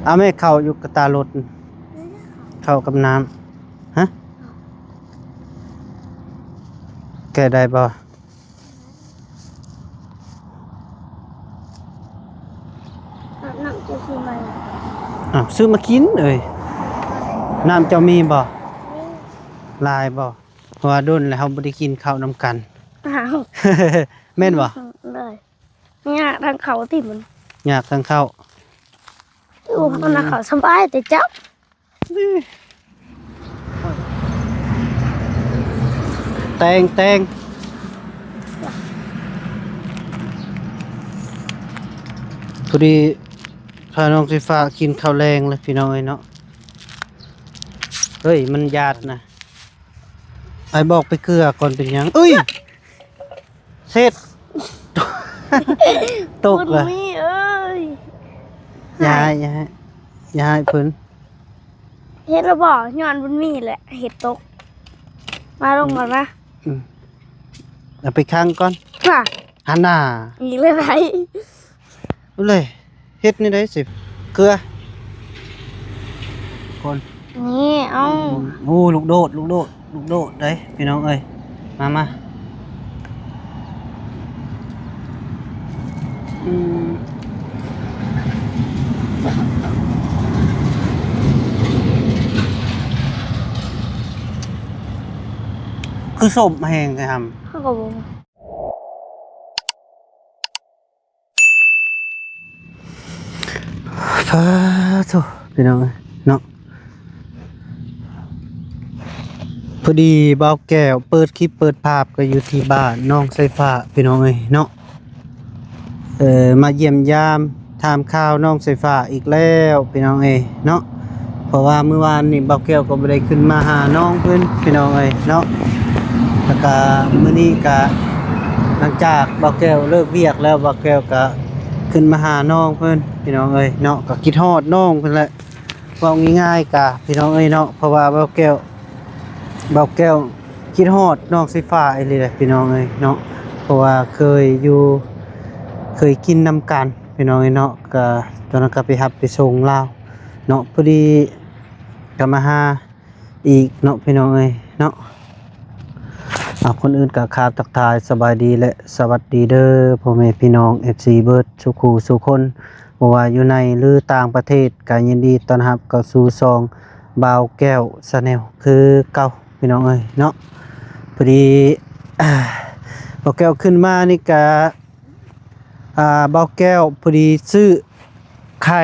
ເອົາແມ່ເຂົ້າຢູ່ກະຕາລົດ ເຂົ້າກັບນ້ຳ ຮະ ແກະໄດ້ບໍ່? ນ້ຳເຈົ້າຊື້ມາ ອ້າວ ຊື້ມາກິນເອີຍ. ນ້ຳເຈົ້າມີບໍ່? ມີ. ຫຼາຍບໍ່? ເພາະວ່າດົນແລ້ວເຮົາບໍ່ໄດ້ກິນເຂົ້ານຳກັນ. ອ້າວ ແມ່ນບໍ່? ໂດຍ. ຍາກທາງເຂົ້າຕິມັນ ຍາກທາງເຂົ້າ. ໂອ້ ມັນເຂົ້າສະບາຍແຕ່ເຈົ້າ. ແຕງ ແຕງ ພໍດີພານ້ອງໄຟຟ້າກິນເຂົ້າແລງແລ້ວ ພີ່ນ້ອງເອີຍເນາະ. ເຮີ້ຍ ມັນຢາດນະ. ໄອ້ບອກໄປເກືອກ່ອນ ເປັນຫຍັງ? ເອີຍ ເຊັດ ຕົກ ບຸນມີເອີຍ ຢ່າໃຫ້ ຢ່າໃຫ້ ຢ່າໃຫ້ເພິ່ນ. ເຮັດແລ້ວບໍ່? ຍ້ອນບຸນມີແຫຼະເຮັດຕົກ. ມາລົງກ່ອນມາ. ອືມ ເອົາໄປຂັງກ່ອນ ວ່າ ຫັ້ນນາ ອີກແລ້ວໄດ. ເອົາເລີຍ ເຮັດແນວໃດຊິ? ເກືອ ຄົນ ນີ້ ເອົາ. ໂອ້ ລູກໂດດ ລູກໂດດ ລູກໂດດເດ້ ພີ່ນ້ອງເອີຍ. ມາ ມາ. ອືມ ຄືສົ້ມແຮງແທ້ຫຳ? ເຮົາກໍບໍ່ ສາທຸ ພີ່ນ້ອງເອີຍເນາະ. ພໍດີບ່າວແກ້ວເປີດຄລິບເປີດພາບ ກໍຢູ່ທີ່ບ້ານນ້ອງສາຍຟ້າ ພີ່ນ້ອງເອີຍເນາະ. ເອີ ມາຢ້ຽມຢາມຖາມຂ່າວນ້ອງສາຍຟ້າອີກແລ້ວ ພີ່ນ້ອງເອີຍເນາະ. ເພາະວ່າມື້ວານນີ້ບ່າວແກ້ວກໍບໍ່ໄດ້ຂຶ້ນມາຫານ້ອງເພິ່ນ ພີ່ນ້ອງເອີຍເນາະ. ແລ້ວກະມື້ນີ້ກະ ຫຼັງຈາກບ່າວແກ້ວເລີກວຽກແລ້ວ ບ່າວແກ້ວກະຂຶ້ນມາຫານ້ອງເພິ່ນ ພີ່ນ້ອງເອີຍເນາະ. ກະຄິດຮອດນ້ອງເພິ່ນແຫຼະ ເວົ້າງ່າຍໆກະ ພີ່ນ້ອງເອີຍເນາະ. ເພາະວ່າບ່າວແກ້ວ ບ່າວແກ້ວຄິດຮອດນ້ອງສາຍຟ້າອີ່ຫຼີແຫຼະ ພີ່ນ້ອງເອີຍເນາະ. ເພາະວ່າເຄີຍຢູ່ ເຄີຍກິນນຳກັນ ພີ່ນ້ອງເອີຍເນາະ. ກະຕອນນັ້ນກະໄປຮັບໄປສົ່ງລາວເນາະ. ພໍດີກະມາຫາ ອີກເນາະ ພີ່ນ້ອງເອີຍເນາະ. ເອົາ ກ່ອນອື່ນກໍກ່າວທັກທາຍສະບາຍດີ ແລະ ສະຫວັດດີເດີ້ ພໍ່ແມ່ພີ່ນ້ອງ ເອັຟຊີ ເບິດສູ່ຄູ່ສູ່ຄົນ ບໍ່ວ່າຢູ່ໃນ ຫຼື ຕ່າງປະເທດ ກໍຍິນດີຕ້ອນຮັບເຂົ້າສູ່ຊ່ອງບ່າວແກ້ວ Channel ຄືເກົ່າ ພີ່ນ້ອງເອີຍເນາະ. ພໍດີ ບ່າວແກ້ວຂຶ້ນມານີ້ກະ ອ່າ ບ່າວແກ້ວພໍດີຊື້ໄຂ່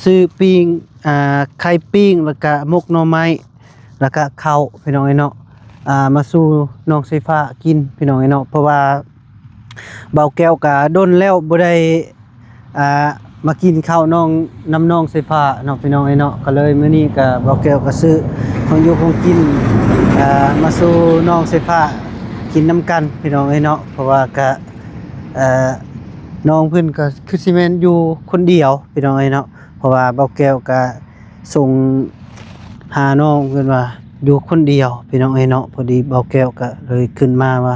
ຊື້ປີ້ງ ອ່າ ໄຂ່ປີ້ງ ແລ້ວກະໝົກໜໍ່ໄມ້ ແລ້ວກະເຂົ້າ ພີ່ນ້ອງເອີຍເນາະ ອ່າ ມາສູ່ນ້ອງສາຍຟ້າກິນ ພີ່ນ້ອງເອີຍເນາະ. ເພາະວ່າບ່າວແກ້ວກະດົນແລ້ວບໍ່ໄດ້ ອ່າ ມາກິນເຂົ້ານ້ອງ ນຳນ້ອງສາຍຟ້າເນາະ ພີ່ນ້ອງເອີຍເນາະ. ກໍເລີຍມື້ນີ້ກະບ່າວແກ້ວກະຊື້ຂອງຢູ່ຂອງກິນ ອ່າ ມາສູ່ນ້ອງສາຍຟ້າກິນນຳກັນ ພີ່ນ້ອງເອີຍເນາະ. ເພາະວ່າກະ ເອີ ນ້ອງເພິ່ນກໍຄືຊິແມ່ນຢູ່ຄົນດຽວ ພີ່ນ້ອງເອີຍເນາະ. ເພາະວ່າບ່າວແກ້ວກໍສົ່ງຫານ້ອງເພິ່ນວ່າຢູ່ຄົນດຽວ ພີ່ນ້ອງເອີຍເນາະ. ພໍດີບ່າວແກ້ວກໍເລີຍຂຶ້ນມາວ່າ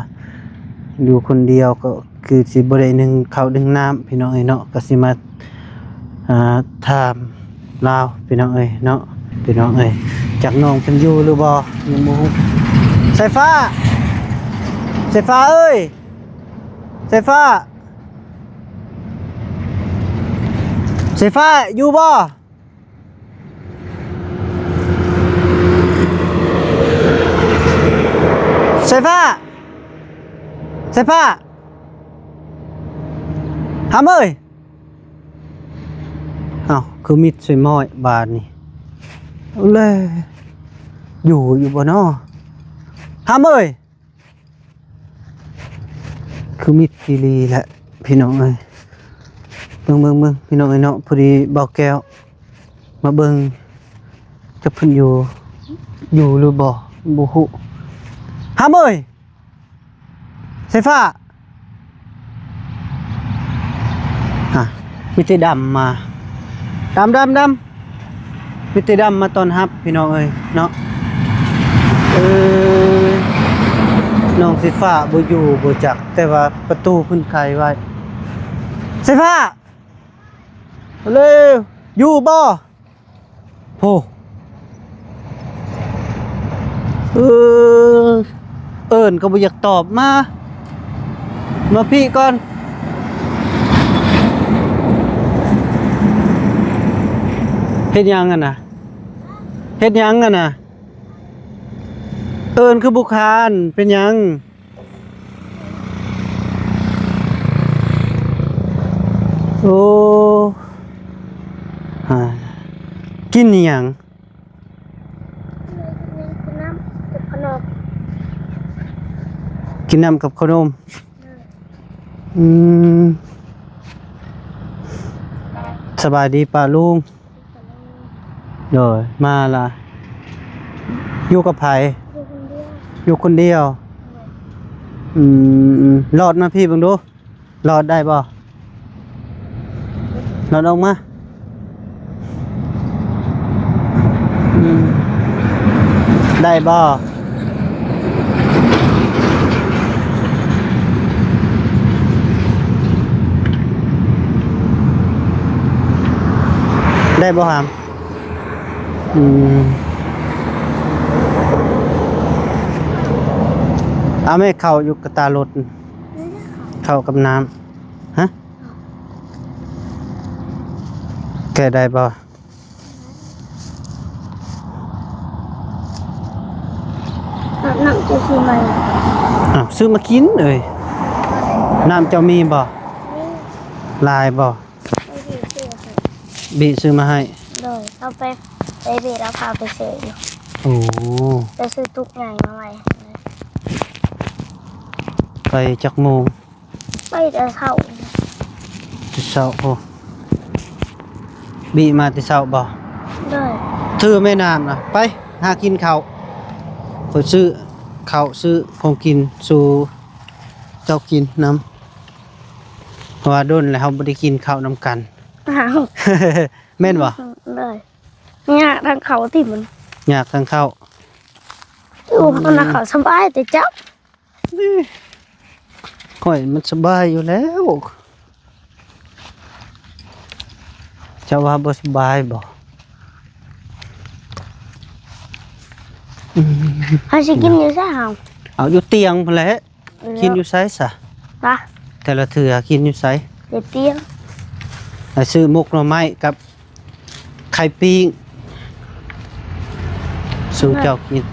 ຢູ່ຄົນດຽວ ກໍຄືຊິບໍ່ໄດ້ໜຶ້ງເຂົ້າໜຶ້ງນ້ຳ ພີ່ນ້ອງເອີຍເນາະ. ກໍຊິມາ ອ່າ ຖາມລາວ ພີ່ນ້ອງເອີຍເນາະ ພີ່ນ້ອງເອີຍ. ຈັກນ້ອງເພິ່ນຢູ່ຫຼືບໍ່ ຍັງບໍ່ຮູ້. ສາຍຟ້າ ສາຍຟ້າເອີຍ ສາຍຟ້າ ສາຍຟ້າ ຢູ່ບໍ່? ສາຍຟ້າ ສາຍຟ້າ ຫຳເອີຍ. ເອົ້າ ຄືມິດໃສ່ມ້ອຍບາດນີ້ ເອົາແລະ ຢູ່ ຢູ່ບໍ່ນໍ ຫຳເອີຍ. ຄືມິດອີ່ຫຼີແຫຼະ ພີ່ນ້ອງເອີຍ. ເບິ່ງ ເບິ່ງ ເບິ່ງ ພີ່ນ້ອງເອີຍເນາະ. ພໍດີບ່າວແກ້ວມາເບິ່ງ ຈັກເພິ່ນຢູ່ ຢູ່ຫຼືບໍ່ ບໍ່ຮູ້. ຫຳເອີຍ ສາຍຟ້າ ອ່ະ ມີແຕ່ດຳມາ ດຳ ດຳ ດຳ. ມີແຕ່ດຳມາຕ້ອນຮັບ ພີ່ນ້ອງເອີຍເນາະ. ເອີ ນ້ອງສາຍຟ້າບໍ່ຢູ່ບໍ່ຈັກ ແຕ່ວ່າປະຕູເພິ່ນໄຂໄວ້. ສາຍຟ້າ ເລັວ ຢູ່ບໍ່? ໂອ້ ເອີ ເອີ້ນກໍບໍ່ຢາກຕອບ ມາ ມາພີ້ກ່ອນ. ເຮັດຫຍັງຫັ້ນນະ? ເຮັດຫຍັງຫັ້ນນະ? ເອີ້ນຄືບຸຄານ ເປັນຫຍັງ? ໂອ້ ຫາ ກິນອີ່ຫຍັງ? ກິນນ້ຳກັບຂະໜົມ ກິນນ້ຳກັບຂະໜົມ. ອືມ ສະບາຍດີປ້າລຸງ. ໂດຍ ມາລະ ຢູ່ກັບໃຜ? ຢູ່ຄົນດຽວ ຢູ່ຄົນດຽວ. ໂດຍ ອືມ ລອດມາພີ້ເບິ່ງດູ ລອດໄດ້ບໍ່? ລອດອອກມາ. ອືມ ໄດ້ບໍ່? ໄດ້ບໍ່ຫາມ? ອືມ ເອົາແມ່ ເຂົ້າຢູ່ກະຕາລົດ ເຂົ້າກັບນ້ຳ. ຮະ? ແກະໄດ້ບໍ່? ນ້ຳເຈົ້າຊື້ໃໝ່. ອ້າວ ຊື້ມາກິນເອີຍ. ນ້ຳເຈົ້າມີບໍ່? ມີ. ຫຼາຍບໍ່? ໃຫ້ບີຊື້ໃຫ້. ບີຊື້ມາໃຫ້. ໂດຍ ເອົາໄປ ໃຫ້ບີລາວພາໄປຊື້ຢູ່. ໂອ້ ໄປຊື້ຕຸກໃຫຍ່ມາໄວ້. ໄປຈັກໂມງ? ໄປແຕ່ເຊົ້າ ແຕ່ເຊົ້າ. ໂອ້ ບີມາແຕ່ເຊົ້າບໍ່? ໂດຍ ຖືແມ່ນ້ຳນະ ໄປຫາກິນເຂົ້າ. ຂ້ອຍຊື້ເຂົ້າຊື້ຂອງກິນສູ່ເຈົ້າກິນນຳ ເພາະວ່າດົນແລ້ວເຮົາບໍ່ໄດ້ກິນເຂົ້ານຳກັນ. ອ້າວ ແມ່ນບໍ່? ໂດຍ ຍາກທັງເຂົ້າຕິມັນ ຍາກທັງເຂົ້າ. ໂອ້ ມັນນະເຂົ້າສະບາຍແຕ່ເຈົ້າ. ຂ້ອຍມັນສະບາຍຢູ່ແລ້ວ ເຈົ້າວ່າບໍ່ສະບາຍບໍ່? ອືມ ເຮົາຊິກິນຢູ່ໃສເຮົາ? ເອົາຢູ່ຕຽງພຸ້ນແຫຼະ. ແລ້ວ ກິນຢູ່ໃສຊະ? ແຕ່ລະເທື່ອກິນຢູ່ໃສ? ຢູ່ຕຽງ. ໄປຊື້ໝົກໜໍ່ໄມ້ກັບ ໄຂ່ປີ້ງສູ່ເຈົ້າກິນ.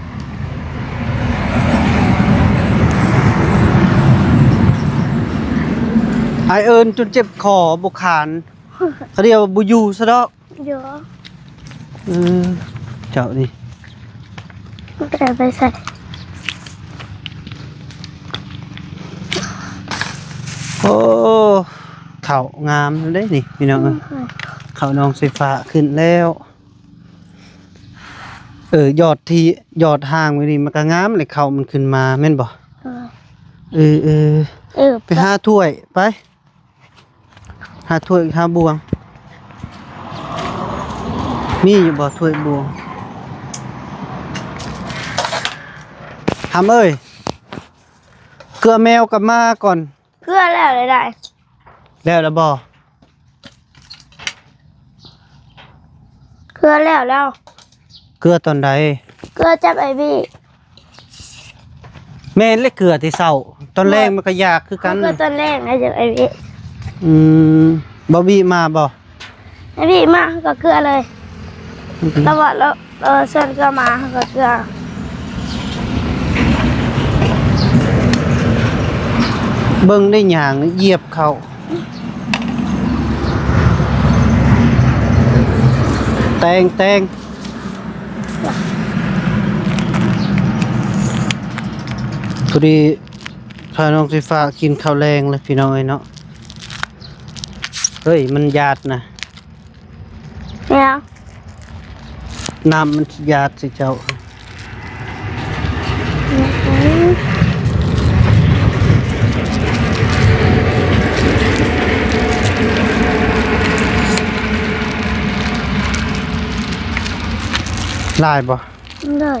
ອ້າຍເອີ້ນຈົນເຈັບຄໍບໍ່ຂານ ເຂົາດຽວບໍ່ຢູ່ຊະດອກ. ເອີ ເຈົ້ານີ້ ແຕ່ໄປໃສ? ໂອ້ ເຂົ້າງາມເດ້ນີ້ພີ່ນ້ອງເອີຍ. ອືມ ເຂົ້າໜອງໄຊຟ້າຂຶ້ນແລ້ວ. ເອີ ຍອດທີ່ ຍອດຮ່າງໄວ້ນີ້ມັນກະງາມເລີຍ ເຂົ້າມັນຂຶ້ນມາແມ່ນບໍ່? ເອີ ເອີ ເອີ ເອີ ໄປຫາຖ້ວຍໄປ ຫາຖ້ວຍຫາບ່ວງ. ມີຢູ່ບໍ່ຖ້ວຍບ່ວງ? ຫຳເອີຍ ເກືອແມວກັບໝາກ່ອນ. ເກືອແລ້ວໄດ້ ແລ້ວລະບໍ່? ເກືອແລ້ວແລ້ວ. ເກືອຕອນໃດ? ເກືອຈັບໄອບີ. ແມ່ນແຫຼະ ເກືອແຕ່ເຊົ້າ ຕອນແລງມັນກະຢາກຄືກັນ. ເກືອຕອນແລງ ໄອຈັບໄອບີ. ອືມ ບໍ່ບີມາບໍ່? ໄອບີມາ ເຮົາກະເກືອເລີຍ. ອືມ ລາວວ່າລາວ ເອີ ເຊີນເກືອມາ ເຮົາກະເກືອ. ເບິ່ງໄດ້ຫຍັງ ຢຽບເຂົ້າ ແຕງ ແຕງ. ພໍດີພານ້ອງໄຟຟ້າກິນເຂົ້າແລງແລ້ວພີ່ນ້ອງເອີຍເນາະ. ເຮີ້ຍ ມັນຢາດນະ. ແມ່ນຫຍັງ? ນ້ຳມັນຢາດໃສ່ເຈົ້າ. ຫຼາຍບໍ່? ໄດ້.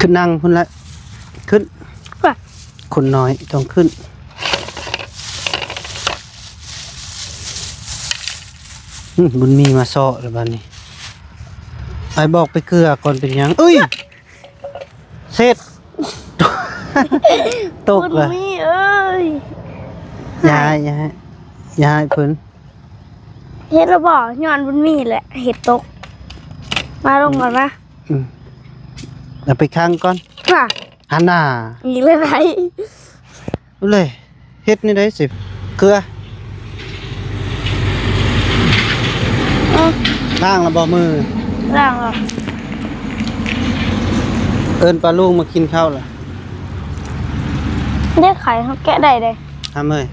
ຂຶ້ນນັ່ງພຸ້ນແຫຼະ. ຂຶ້ນ. ຄົນນ້ອຍຕ້ອງຂຶ້ນ. ອືມ ບຸນມີມາເຊາະແລ້ວບາດນີ້. ອ້າຍບອກໄປເກືອກ່ອນເປັນຫຍັງ? ເອີຍ! ເສັດ ຕົກ ບຸນ ລະ ມີເອີຍ. ຢ່າໃຫ້ ຢ່າໃຫ້ ຢ່າໃຫ້ເພິ່ນ. ເຮັດລະບໍ່? ຍ້ອນບຸນມີແຫຼະເຮັດຕົກ. ມາລົງກ່ອນມາ. ອືມ ເອົາໄປຂັງກ່ອນ. ຫາ ຫັ້ນນາ ອີກແລ້ວໄດ. ເອົາເລີຍ ເຮັດແນວໃດຊິ ເກືອ ເອີ ລ້າງແລ້ວບໍ່ມື? ລ້າງແລ້ວ. ເອີ້ນປ້າລຸງມາກິນເຂົ້າລະ. ເດ້ ໄຂ່ເຮົາແກະໄດ້ເດ້ ທຳເອີຍ.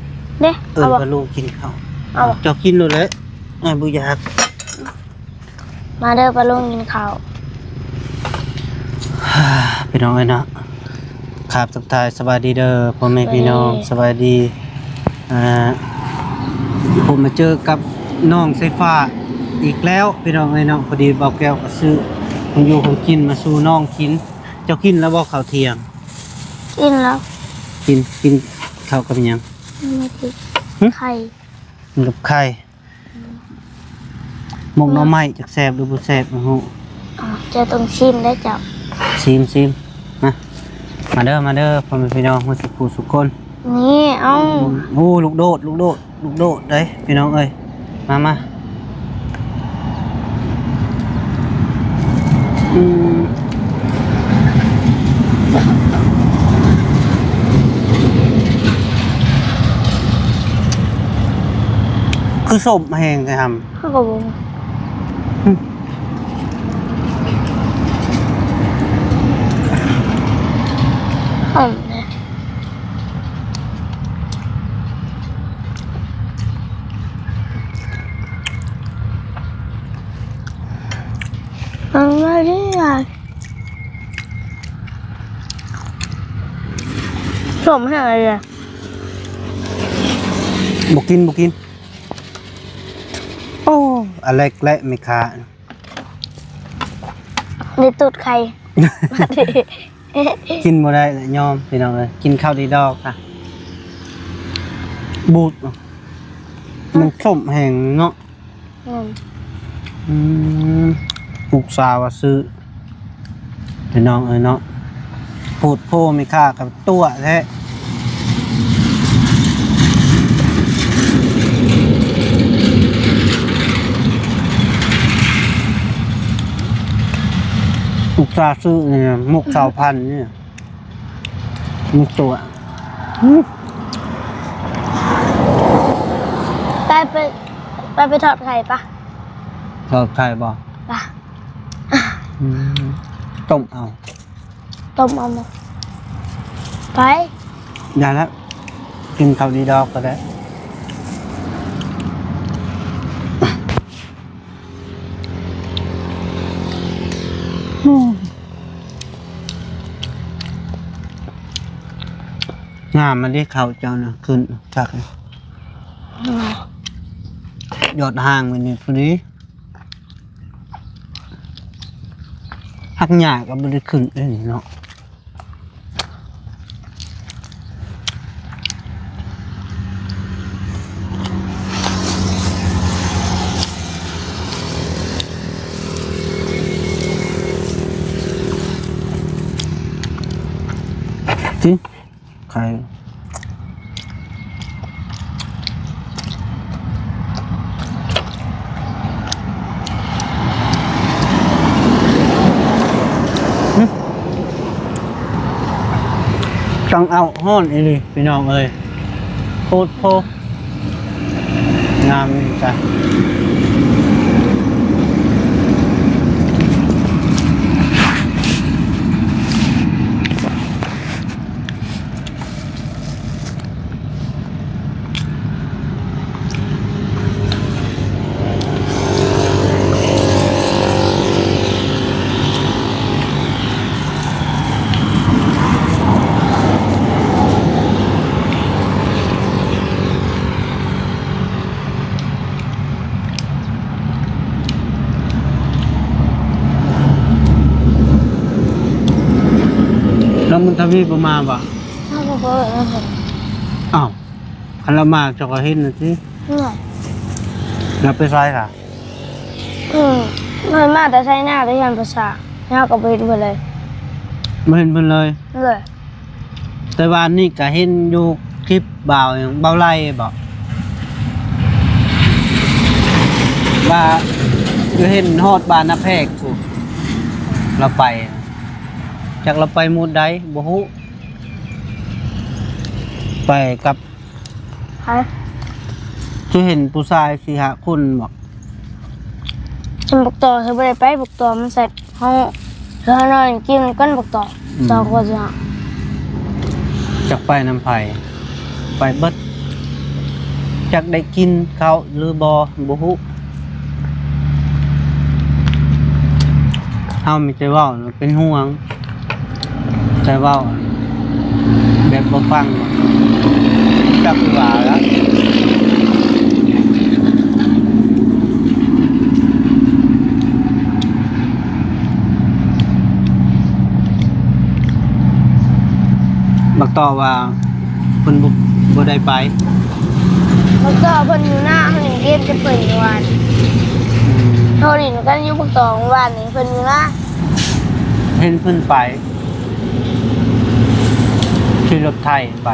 ເດ້ ເອີ້ນປ້າລຸງກິນເຂົ້າ. ເອົາ ເຈົ້າກິນໂລດແຫຼະ ອ້າຍບໍ່ຢາກ. ມາເດີປ້າລຸງກິນເຂົ້າ. ພີ່ນ້ອງເອີຍເນາະ ຄາບທັກທາຍສະບາຍດີເດີພໍ່ແມ່ພີ່ນ້ອງ. ສະບາຍດີ ສະບາຍດີ. ອ່າ ພົບມາເຈີກັບນ້ອງໄຊຟ້າອີກແລ້ວພີ່ນ້ອງເອີຍເນາະ. ພໍດີບ່າວແກ້ວກໍຊື້ຂອງຢູ່ຂອງກິນມາສູ່ນ້ອງກິນ. ເຈົ້າກິນແລ້ວບໍ່ເຂົ້າທ່ຽງ? ກິນແລ້ວ. ກິນ ກິນເຂົ້າກັບຫຍັງ? ຫຶ? ໄຂ່ ກິນກັບໄຂ່. ໝົກໜໍ່ໄມ້ຈັກແຊບຫຼືບໍ່ແຊບບໍ່ຮູ້. ອ້າວ ເຈົ້າຕ້ອງຊີມເດີເຈົ້າ. ຊີມ ຊີມ ມາ ມາເດີ ມາເດີ ພໍ່ແມ່ພີ່ນ້ອງໝົດສູ່ຜູ້ສູ່ຄົນ. ນີ້ ເອົາ ໂອ້ ລູກໂດດ ລູກໂດດ ລູກໂດດເດ້ພີ່ນ້ອງເອີຍ. ມາ ມາ ອືມ ຄືສົ້ມແຮງແທ້ຫຳ. ເຮົາກໍບໍ່ ຫຶ ຫອມເດ. ເອົາມາດີຫຼາຍ ສົ້ມແຮງເລີຍ. ບໍ່ກິນ ບໍ່ກິນ. ໂອ້ ອາເລັກແລະແມ່ຄ້າ ໄດ້ຕູດໄຂ່ ກິນບໍ່ໄດ້ລະ ຍອມພີ່ນ້ອງເອີຍ. ກິນເຂົ້າດີດອກ ອະ ບູດ ມັນສົ້ມແຮງເນາະ. ອືມ ອືມ ອຸດສ່າວ່າຊື້ ພີ່ນ້ອງເອີຍເນາະ ໂພດໂພ ແມ່ຄ້າກໍຕົວະແທ້. ອຸດສ່າຊື້ນີ້ ໝົກຊາວພັນນີ້ ມີຕົວະ. ໄປ ໄປ ໄປ ໄປທອດໄຂ່ປະ. ທອດໄຂ່ບໍ່? ປະ. ອືມ ຕົ້ມເອົາ ຕົ້ມເອົາໝົດ ໄປ. ຢ່າລະ ກິນເຂົ້າດີດອກກໍໄດ້. ອືມ ງາມມາເດ້ ເຂົ້າເຈົ້ານະ ຂຶ້ນຄັກ ອືມ ຍອດຮ່າງມັນນີ້ພໍດີ. ຮັກຫຍ້າກໍບໍ່ໄດ້ຂຶ້ນເດ້ເນາະ. ກິນ ໄຂ່ ຫຶ ຈັ່ງເອົາ ຮ້ອນອີ່ຫຼີພີ່ນ້ອງເອີຍ ໂພດໂພ. ງາມນີ້ຈ້ະ ນ້ອງບຸນທະວີບໍ່ມາບໍ່? ເຮົາບໍ່ເປີດເລີຍ. ອ້າວ ຄັນລາວມາເຈົ້າກໍເຫັນນະຕິ. ເມື່ອຍ. ລາວໄປໃສລະ? ອືມ ມັນມາແຕ່ໄຖນາ ແຕ່ເຮືອນພາສາ ເຮົາກໍບໍ່ເຫັນເພິ່ນເລີຍ ບໍ່ເຫັນເພິ່ນເລີຍ ເລີຍ. ແຕ່ວ່ານີ້ກໍເຫັນຢູ່ຄລິບບ່າວຫຍັງ ບ່າວໄລບໍ ວ່າຢູ່ເຫັນຮອດບ້ານນາແພກພຸ້ນ ລາວໄປ ຈັກລາວໄປໝົດໃດ ບໍ່ຮູ້ ໄປກັບ ໃຜ? ຄືເຫັນຜູ້ຊາຍສີ່ຫ້າຄົນບໍ? ເຫັນບັກຕໍ່ ເຂົາບໍ່ໄດ້ໄປ ບັກຕໍ່ມັນໃສ່ເຮົາ ເຮົານອນກິນກັນບັກຕໍ່ ອືມ ສອງຄົນຊິເຮົາ ຈັກໄປນຳໃຜ ໄປເບິດ ຈັກໄດ້ກິນເຂົ້າຫຼືບໍ່ ບໍ່ຮູ້. ເຮົາມີແຕ່ເວົ້າເປັນຫ່ວງ ແຕ່ເວົ້າແບບບໍ່ຟັງ ຈັກວ່າລະ ບັກຕໍ່ວ່າ ເພິ່ນບໍ່ ບໍ່ໄດ້ໄປ ບັກຕໍ່ເພິ່ນຢູ່ນາ ເຮົາຫຼິ້ນເກມກັບເພິ່ນມື້ວານ ອືມ ເຮົາຫຼິ້ນກັນຢູ່ບັກຕໍ່ມື້ວານນີ້ ເພິ່ນຢູ່ນາ ເຫັນເພິ່ນໄປ ຂີ່ລົດໄຖໄປ.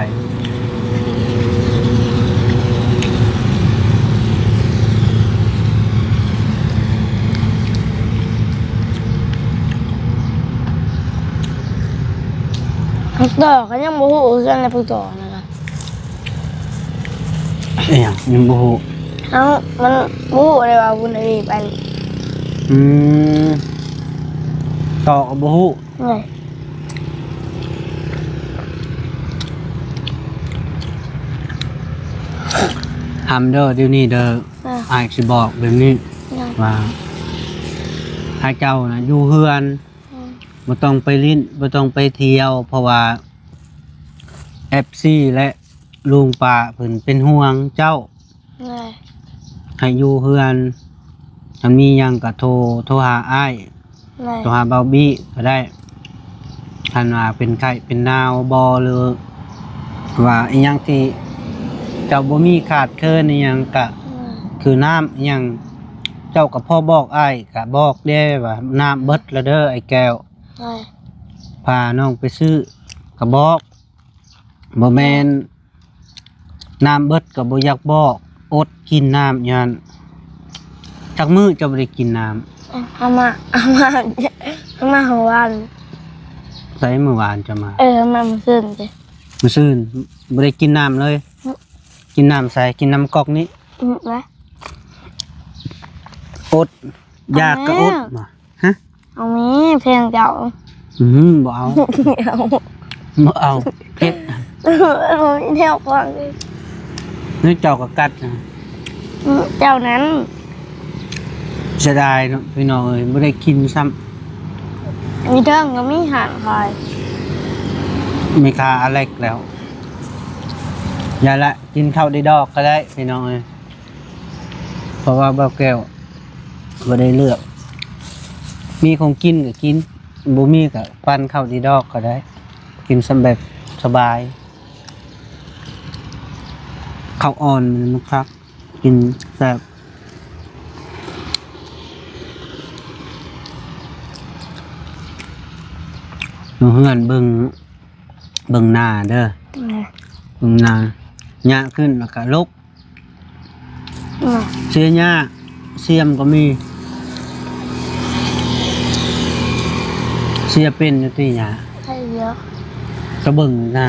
ບັກຕໍ່ກໍຍັງບໍ່ຮູ້ຄືກັນແຫຼະ ບັກຕໍ່ນັ້ນນະ ອີຫຍັງຍັງບໍ່ຮູ້? ເອົ້າ ມັນບໍ່ຮູ້ເລີຍວ່າບຸນເອີໄປ ອືມ ຕໍ່ກໍບໍ່ຮູ້ ເອີ ຫ້າມເດີ ດຽວນີ້ເດີ ເອີ ອ້າຍຊິບອກແບບນີ້ ເອີ ວ່າ ໃຫ້ເຈົ້ານະຢູ່ເຮືອນ ອືມ ບໍ່ຕ້ອງໄປຫຼິ້ນ ບໍ່ຕ້ອງໄປທ່ຽວ ເພາະວ່າ ເອັຟຊີ ແລະ ລຸງປ້າເພິ່ນເປັນຫ່ວງເຈົ້າ ແມ່ນ ໃຫ້ຢູ່ເຮືອນ ຄັນມີຫຍັງກໍໂທ ໂທຫາອ້າຍ ແມ່ນ ໂທຫາບ່າວບີ້ກໍໄດ້ ຄັນວ່າເປັນໄຂ້ເປັນໜາວບໍ ຫຼືວ່າອີ່ຫຍັງທີ່ເຈົ້າບໍ່ມີຂາດເຂີນອີ່ຫຍັງກະ ແມ່ນ ຄືນ້ຳອີ່ຫຍັງ ເຈົ້າກໍພໍບອກອ້າຍ ກະບອກແດ່ວ່າ ນ້ຳເບິດແລ້ວເດີ ອ້າຍແກ້ວ ແມ່ນ ພານ້ອງໄປຊື້ ກະບອກ ບໍ່ແມ່ນ ນ້ຳເບິດກໍບໍ່ຢາກບອກ ອົດກິນນ້ຳຢູ່ຫັ້ນ ຈັກມື້ເຈົ້າບໍ່ໄດ້ກິນນ້ຳ? ເອົາມາ ເອົາມາ ເອົາມາເມື່ອວານ ໃສເມື່ອວານເຈົ້າມາ? ເອີ ເອົາມາມື້ຊືນຕິ ມື້ຊືນບໍ່ໄດ້ກິນນ້ຳເລີຍ? ອື ກິນນ້ຳໃສ? ກິນນ້ຳກອກນີ້? ອື ອົດ ຢາກະອົດ ເອົາແມ່ ບໍ່? ຮະ? ເອົາແມ່ ແພງເຈົ້າ ອື ບໍ່ເອົາ ບໍ່ເອົາ ເຜັດ ແນວຟັງ ນີ້ເຈົ້າກໍກັດ ອື ເຈົ້ານັ້ນ ເສຍດາຍເນາະ ພີ່ນ້ອງເອີຍ ບໍ່ໄດ້ກິນຊ້ຳ ມີເທິງກໍມີຮ້ານຂາຍ ມີຄາອາເລັກແລ້ວ ຢ່າລະ ກິນເຂົ້າດີດອກກໍໄດ້ ພີ່ນ້ອງເອີຍ ເພາະວ່າບ່າວແກ້ວບໍ່ໄດ້ເລືອກ ມີຂອງກິນກໍກິນ ບໍ່ມີກໍປັ້ນເຂົ້າດີດອກກໍໄດ້ ກິນສ່ຳແບບສະບາຍ ເຂົ້າອ່ອນມັນຄັກ ກິນແຊບ ຢູ່ເຮືອນເບິ່ງ ເບິ່ງໜ້າເດີ ເອີ ເບິ່ງໜ້າ ຍາກຂຶ້ນແລ້ວກະລົກ ເອີ ເສຍຍາກ ສ່ຽມກໍມີ ເສຍເປັນຢູ່ຕິຍາ ໃຊ່ເດາະ ກະເບິ່ງນາ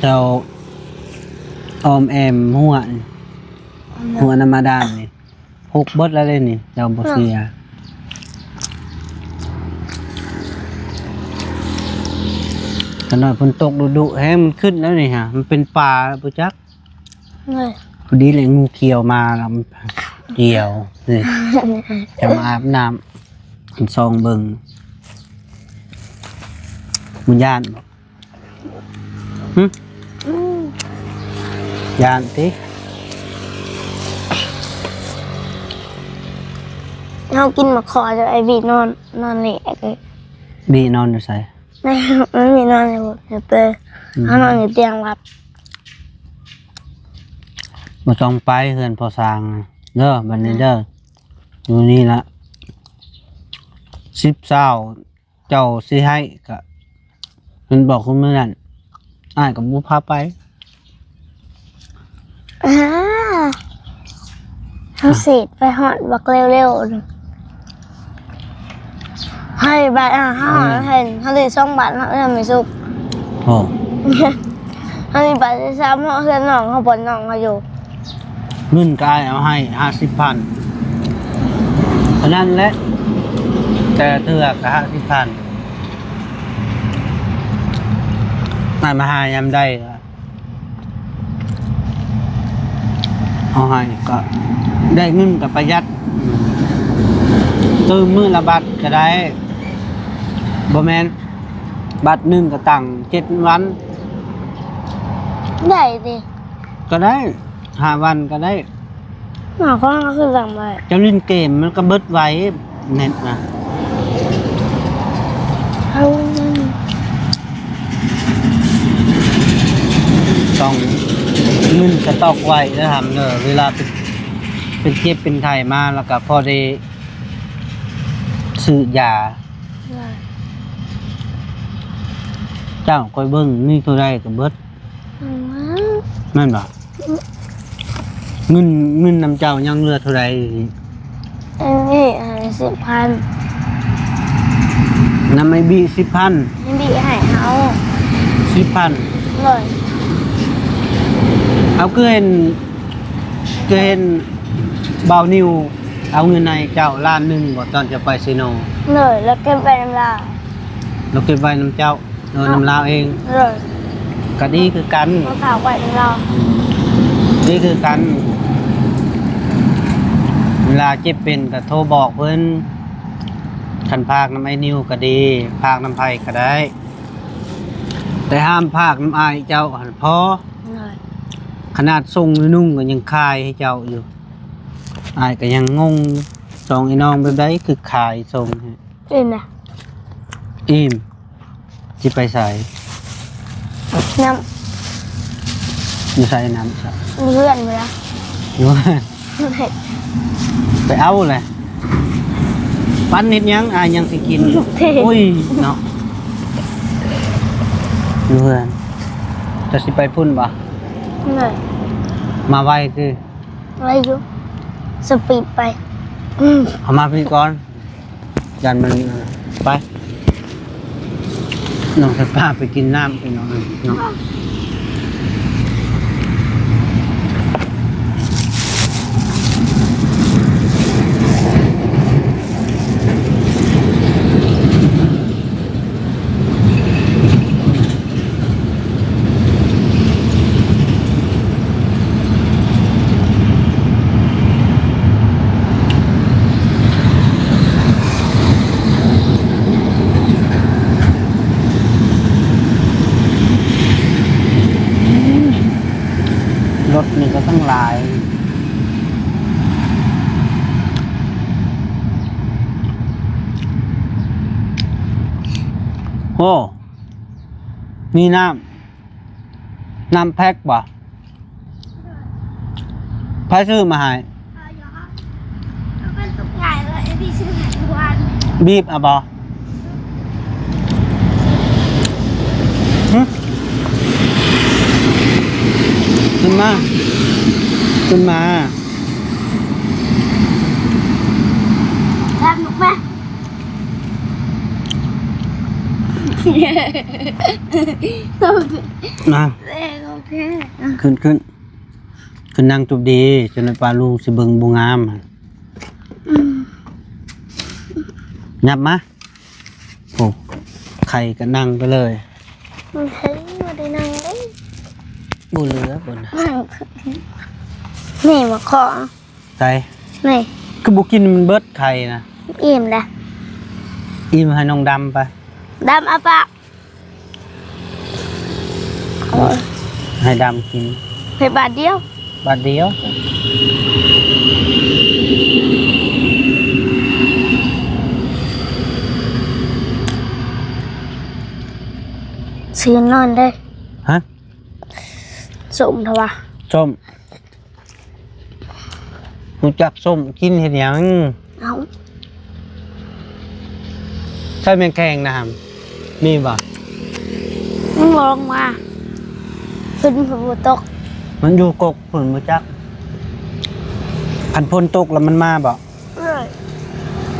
ເຈົ້າອ້ອມແອ້ມຫົວນີ້ ຫົວນ້ຳມາດາມນີ້ ຫົກເບິດແລ້ວເດ້ນີ້ ເຈົ້າບໍ່ເສຍ ຂະໜາດຝົນຕົກດຸໆແຮງ ມັນຂຶ້ນແລ້ວນີ້ຫາ ມັນເປັນປ່າແລ້ວບໍ່ຈັກ ເອີຍ ພໍດີແຫຼະ ງູຂຽວມາແລ້ວມັນກ່ຽວນີ້ ຈະມາອາບນ້ຳ ສ່ອງເບິ່ງ ບໍ່ຢ້ານບໍ່? ຫຶ? ອືມ ຢ້ານຕິ? ເຮົາກິນໝາກຄໍ່ເຈົ້າ ໄອ້ບີນອນ ນອນເລະ ບີນອນຢູ່ໃສ? ມັນມີນອນຢູ່ ຢູ່ເປີ ອືມ ເຮົານອນຢູ່ຕຽງວັດ ບໍ່ຕ້ອງໄປເຮືອນພໍ່ຊ່າງເດີ ບັດນີ້ເດີ. ຢູ່ນີ້ລະ ສິບຊາວ ເຈົ້າຊິໃຫ້ກະ ແມ່ນບອກຄົນມື້ນັ້ນ ອ້າຍກໍບໍ່ພາໄປ. ອ່າ ເຮົາເສດໄປຮອດບັກເລັວໆ ໃຫ້ບາດ ອ່າ ເຮົາ ເຮົາ ເຮົາ ເຮົາໄດ້ສອງບາດເນາະ ເອື້ອຍແມ່ສຸກ. ໂອ້ ເຮົາໄດ້ບາດທີ່ສາມເນາະ ເຮືອນນ້ອງເຮົາ ບ່ອນນ້ອງເຮົາຢູ່. ເງິນກໍອ້າຍເອົາໃຫ້ຫ້າສິບພັນ ເທົ່ານັ້ນແຫຼະ ແຕ່ລະເທື່ອກໍຫ້າສິບພັນ. ອ້າຍມາຫາຍາມໃດກໍເອົາໃຫ້ ກໍໄດ້ເງິນກໍປະຢັດ ຕື່ມມື້ລະບັດກໍໄດ້ ບໍ່ແມ່ນ ບັດໜຶ່ງກໍຕັ້ງເຈັດວັນ ໄດ້ຕິ? ກໍໄດ້ ຫ້າວັນກໍໄດ້. ໝາຂອງເຮົາຄືກັນບໍ່ໄດ້. ເຈົ້າຫຼິ້ນເກມມັນກໍເບິດໄວ ເນັດນະ. ເອົາ ຕ້ອງເງິນສະຕັອກໄວ້ເດີຫຳເດີ ເວລາເປັນ ເປັນເຈັບເປັນໄຂ້ມາ ແລ້ວກໍພໍໄດ້ຊື້ຢາ. ເຈົ້າ ຂ້ອຍເບິ່ງມີເທົ່າໃດກໍເບິດ. ອືມ ແມ່ນບໍ່? ເງິນ ເງິນນຳເຈົ້າຍັງເຫຼືອເທົ່າໃດ? ອັນນີ້ຫ້າສິບພັນ ນຳໄອ້ບີສິບພັນ. ໄອ້ບີໃຫ້ເຮົາສິບພັນ. ໂດຍ. ເຮົາຄືເຫັນ ຄືເຫັນບ່າວນິວເອົາເງິນໃຫ້ເຈົ້າລ້ານໜຶ່ງບໍ່ ຕອນເຈົ້າໄປເຊໂນ? ໂດຍ. ແລ້ວເກັບໄວ້ນຳລາວ ແລ້ວເກັບໄວ້ນຳເຈົ້າ. ເອີ ນຳລາວເອງ. ເອີ ກໍດີຄືກັນ ເອົາຝາກໄວ້ນຳລາວ. ອືມ ດີຄືກັນ ເວລາເຈັບເປັນກໍໂທບອກເພິ່ນ. ຄັນຝາກນຳໄອ້ນິວກໍດີ ຝາກນຳໃຜກໍໄດ້ ແຕ່ຫ້າມຝາກນຳອ້າຍເຈົ້າຫັ້ນພໍ. ຂະໜາດສົ່ງໃຫ້ນຸ່ງກໍຍັງຂາຍໃຫ້ເຈົ້າຢູ່ ອ້າຍກໍຍັງງົງ ສອງໄອ້ນ້ອງແບບໃດຄືຂາຍສົ່ງໃຫ້. ອີ່ມນະ ອີ່ມ. ຊິໄປໃສ? ນ້ຳ ຢູ່ໃສນ້ຳຊະ? ຢູ່ເຮືອນພຸ້ນລະ. ຢູ່ເຮືອນ ໄປເອົາແຫຼະ. ປັ້ນເຮັດຫຍັງ? ອາ ຍັງຊິກິນ. ໂອ້ຍເນາະ ຢູ່ເຮືອນ. ຈະຊິໄປພຸ້ນບໍ່? ມາໄວຄື? ໄວຢູ່ ສະປີດໄປ. ເອົາມາພີ້ກ່ອນ. ຢ້ານມັນ ໄປ ນ້ອງຈະພາໄປກິນນ້ຳ ພີ່ນ້ອງເອີຍເນາະ. ລົດນີ້ກໍຕັ້ງຫຼາຍ. ໂອ້ ມີນ້ຳ ນ້ຳແພັກບໍ່? ໃຜຊື້ມາໃຫ້? ບີບເອົາບໍ່? ຫຶ? ຂຶ້ນມາ ຂຶ້ນມາ. ມາ ເອີ ໂອເຄ ຂຶ້ນ ຂຶ້ນ ຂຶ້ນ ນັ່ງຈຸບດີ ຈົນວ່າປ້າລຸງຊິເບິ່ງບໍ່ງາມ. ອືມ ຫຍັບມາ. ໂອ້ ໄຂ່ກໍນັ່ງໄປເລີຍ. ເຮີ້ຍ ບໍ່ໄດ້ນັ່ງເດ້. ບໍ່ເຫຼືອບໍ່ນະ. ນັ່ງ ນີ້ມາຂໍ. ໃສ? ນີ້ ຄືບໍ່ກິນມັນເບິດໄຂ່ນະ? ອີ່ມແລ້ວ. ອີ່ມໃຫ້ນ້ອງດຳໄປ. ດຳ ອາປາກ. ໃຫ້ດຳກິນ. ໃຫ້ບາດດຽວ. ບາດດຽວ. ຊິນອນເດ້. ຮະ? ສົ້ມເທາະວະ. ສົ້ມ. ຮູ້ຈັກສົ້ມກິນເຮັດຫຍັງ? ເອົາ ໃສ່ແມງແຄງນະຫຳ ມີບໍ່? ມັນບໍ່ລົງມາ ຝົນບໍ່ຕົກ ມັນຢູ່ກົກພຸ້ນບໍ່ຈັກ ຄັນຝົນຕົກແລ້ວມັນມາບໍ່? ເອີຍ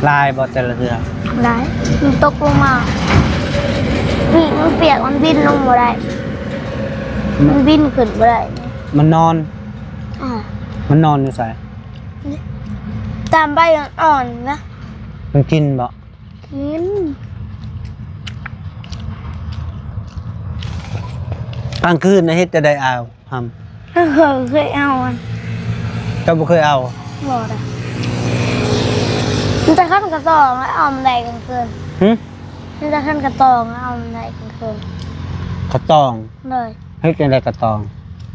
ຫຼາຍບໍ່ແຕ່ລະເທື່ອ? ຫຼາຍ ມັນຕົກລົງມາ ປີກມັນປຽກ ມັນບິນລົງບໍ່ໄດ້ ມັນບິນຂຶ້ນບໍ່ໄດ້ ມັນນອນ ອ່າ ມັນນອນຢູ່ໃສ? ຕາມໃບອ່ອນໆນະ ມັນກິນບໍ່? ກິນ ກາງຄືນນະເຮັດຈັ່ງໃດອາວຫຳ? ເຮົາເຄີຍເອົາ ເຈົ້າບໍ່ເຄີຍເອົາ? ບໍ່ໄດ້ ມີແຕ່ຄັນກະຕອງແລ້ວເອົາມາໄດ້ກາງຄືນ. ຫຶ? ມີແຕ່ຄັນກະຕອງແລ້ວເອົາມາໄດ້ກາງຄືນ. ກະຕອງ? ໂດຍ. ເຮັດຈັ່ງໃດກະຕອງ?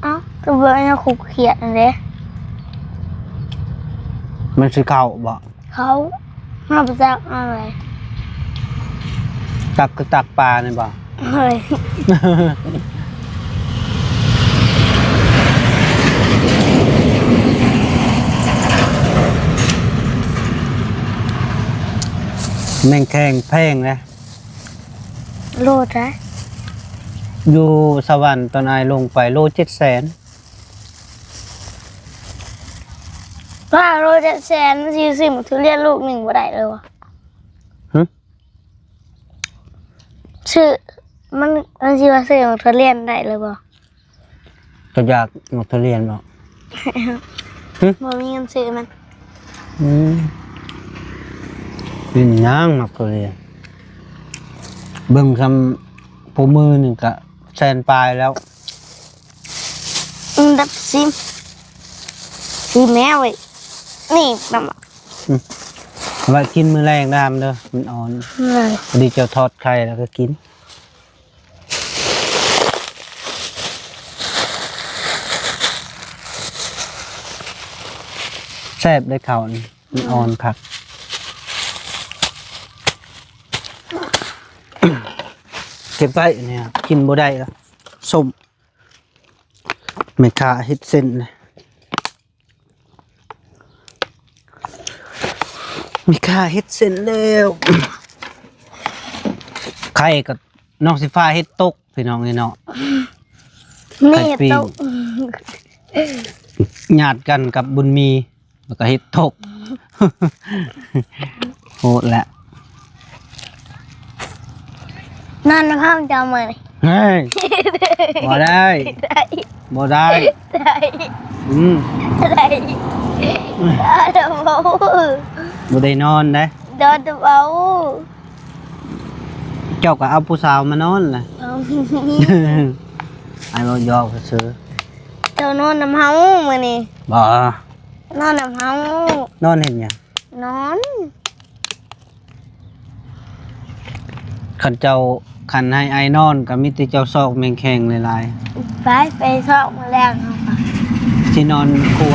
ເອົ້າ ກະເບິ່ງເອົາຄຸກຂຽດຫັ້ນເດ້ ມັນຊິເຂົ້າບໍ່? ເຂົ້າ ເຮົາໄປຕັກເອົາເລີຍ ຕັກຄືຕັກປານີ້ບໍ່? ເຮີ້ຍ ແມງແຄງແພງເດ້ ໂລເທົ່າໃດ? ຢູ່ສະຫວັນຕອນອ້າຍລົງໄປໂລເຈັດແສນ. ວ່າໂລເຈັດແສນ ຊິຊື້ໝາກທຸລຽນລູກໜຶ່ງບໍ່ໄດ້ເລີຍຫວາ? ຫຶ? ຊື້ ມັນ ມັນຊິວ່າຊື້ໝາກທຸລຽນໄດ້ເລີຍບໍ່? ເຈົ້າຢາກໝາກທຸລຽນບໍ່? ຫຶ? ບໍ່ມີເງິນຊື້ມັນ. ອືມ ກິນຫຍັງໝາກທຸລຽນ? ເບິ່ງຊ່ຳຜູ້ມືໜຶ່ງກະແສນປາຍແລ້ວ. ອືມ ດັບຊີມ ຊີມແມ່ເວີຍ ນີ້ນຳ ອືມ ເອົາໄວ້ກິນມື້ແລງນຳເດີ ມັນອ່ອນ. ເອີ ພໍດີເຈົ້າທອດໄຂ່ແລ້ວກໍກິນ ແຊບເດ້ເຂົ້ານີ້ ມັນອ່ອນຄັກ. ເກັບໄວ້ນີ້ ກິນບໍ່ໄດ້ລະ ສົ້ມ. ແມ່ຄ້າເຮັດເສັ້ນ ແມ່ຄ້າເຮັດເສັ້ນແລ້ວ. ໄຂ່ກໍນ້ອງສີຟ້າເຮັດຕົກ ພີ່ນ້ອງເອີຍເນາະ ນີ້ ໄຂ່ປີ້ງຕົກ ຍາດກັນກັບບຸນມີ ແລ້ວກໍເຮັດຕົກ ໂຫດແຫຼະ. ນອນນຳເຮົາເຈົ້າມື້ນີ້ ເຮີ້ຍ ບໍ່ໄດ້ ໄດ້ ບໍ່ໄດ້ ໄດ້ ອືມ ໄດ້ ນອນນຳເຮົາ ບໍ່ໄດ້ນອນເດ້ ນອນນຳເຮົາ. ເຈົ້າກໍເອົາຜູ້ສາວມານອນລະ ເອົາ ອ້າຍເວົ້າຢອກຊື່ໆ. ເຈົ້ານອນນຳເຮົາມື້ນີ້ ບໍ່ ນອນນຳເຮົາ. ນອນເຮັດຫຍັງ? ນອນ. ຄັນເຈົ້າ ຄັນໃຫ້ອ້າຍນອນກໍມີແຕ່ເຈົ້າຊອກແມງແຄງຫຼາຍໆ. ໄປ ໄປຊອກມື້ແລງເຮົາກໍ ຊິນອນຄົວ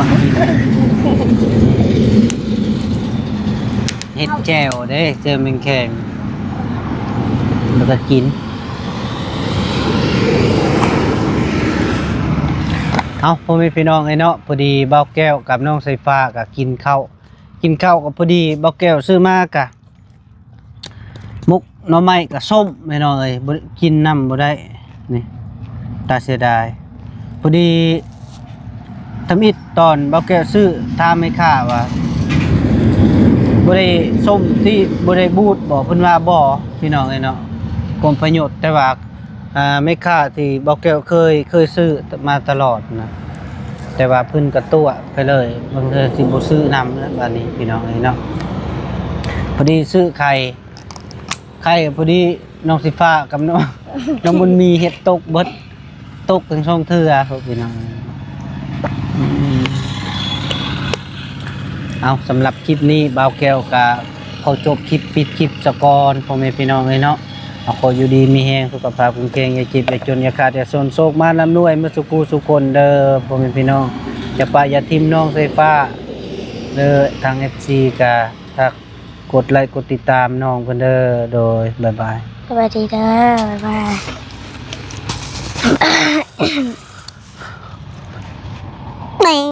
ເຮັດແຈ່ວເດ້ ແຈ່ວແມງແຄງ ແລ້ວກໍກິນ. ເອົ້າ ພໍ່ແມ່ພີ່ນ້ອງເອີຍເນາະ ພໍດີບ່າວແກ້ວກັບນ້ອງສາຍຟ້າກໍກິນເຂົ້າ ກິນເຂົ້າກໍພໍດີ ບ່າວແກ້ວຊື້ມາກະໝົກໜໍ່ໄມ້ກະສົ້ມ ພີ່ນ້ອງເອີຍ ບໍ່ ກິນນຳບໍ່ໄດ້ ນີ້ ຕາເສຍດາຍ. ພໍດີທຳອິດຕອນບ່າວແກ້ວຊື້ ຖາມແມ່ຄ້າວ່າ ບໍ່ໄດ້ສົ້ມຕິ ບໍ່ໄດ້ບູດບໍ? ເພິ່ນວ່າບໍ່ ພີ່ນ້ອງເອີຍເນາະ ຄວາມປະໂຫຍດ ແຕ່ວ່າ ອ່າ ແມ່ຄ້າທີ່ບ່າວແກ້ວເຄີຍ ເຄີຍຊື້ມາຕະຫຼອດນະ ແຕ່ວ່າເພິ່ນກໍຕົວະໄປເລີຍ ບາງເທື່ອຊິບໍ່ຊື້ນຳແລ້ວບາດນີ້ ພີ່ນ້ອງເອີຍເນາະ. ພໍດີຊື້ໄຂ່ ໄຂ່ ພໍດີນ້ອງສີຟ້າກັບນ້ອງ ນ້ອງບຸນມີເຮັດຕົກເບິດ ຕົກທັງສອງເທື່ອ ພີ່ນ້ອງ. ອືມ ເອົາ ສຳລັບຄລິບນີ້ ບ່າວແກ້ວກະຂໍຈົບຄລິບ ປິດຄລິບສາກ່ອນ ພໍ່ແມ່ພີ່ນ້ອງເອີຍເນາະ. ເອົາ ຂໍຢູ່ດີມີແຮງ ສຸຂະພາບແຂງແຮງ ຢ່າເຈັບຢ່າຈົນ ຢ່າຂາດຢ່າຈົນ ໂຊກມາລ່ຳລວຍໝົດສູ່ຜູ້ສູ່ຄົນເດີ ພໍ່ແມ່ພີ່ນ້ອງ. ຢ່າປະຢ່າຖິ້ມນ້ອງສາຍຟ້າເດີ ທາງເອັຟຊີກະ ຝາກກົດໄລກົດຕິດຕາມນ້ອງເພິ່ນເດີ. ໂດຍ ບາຍບາຍ ສະບາຍດີເດີ ບາຍບາຍ.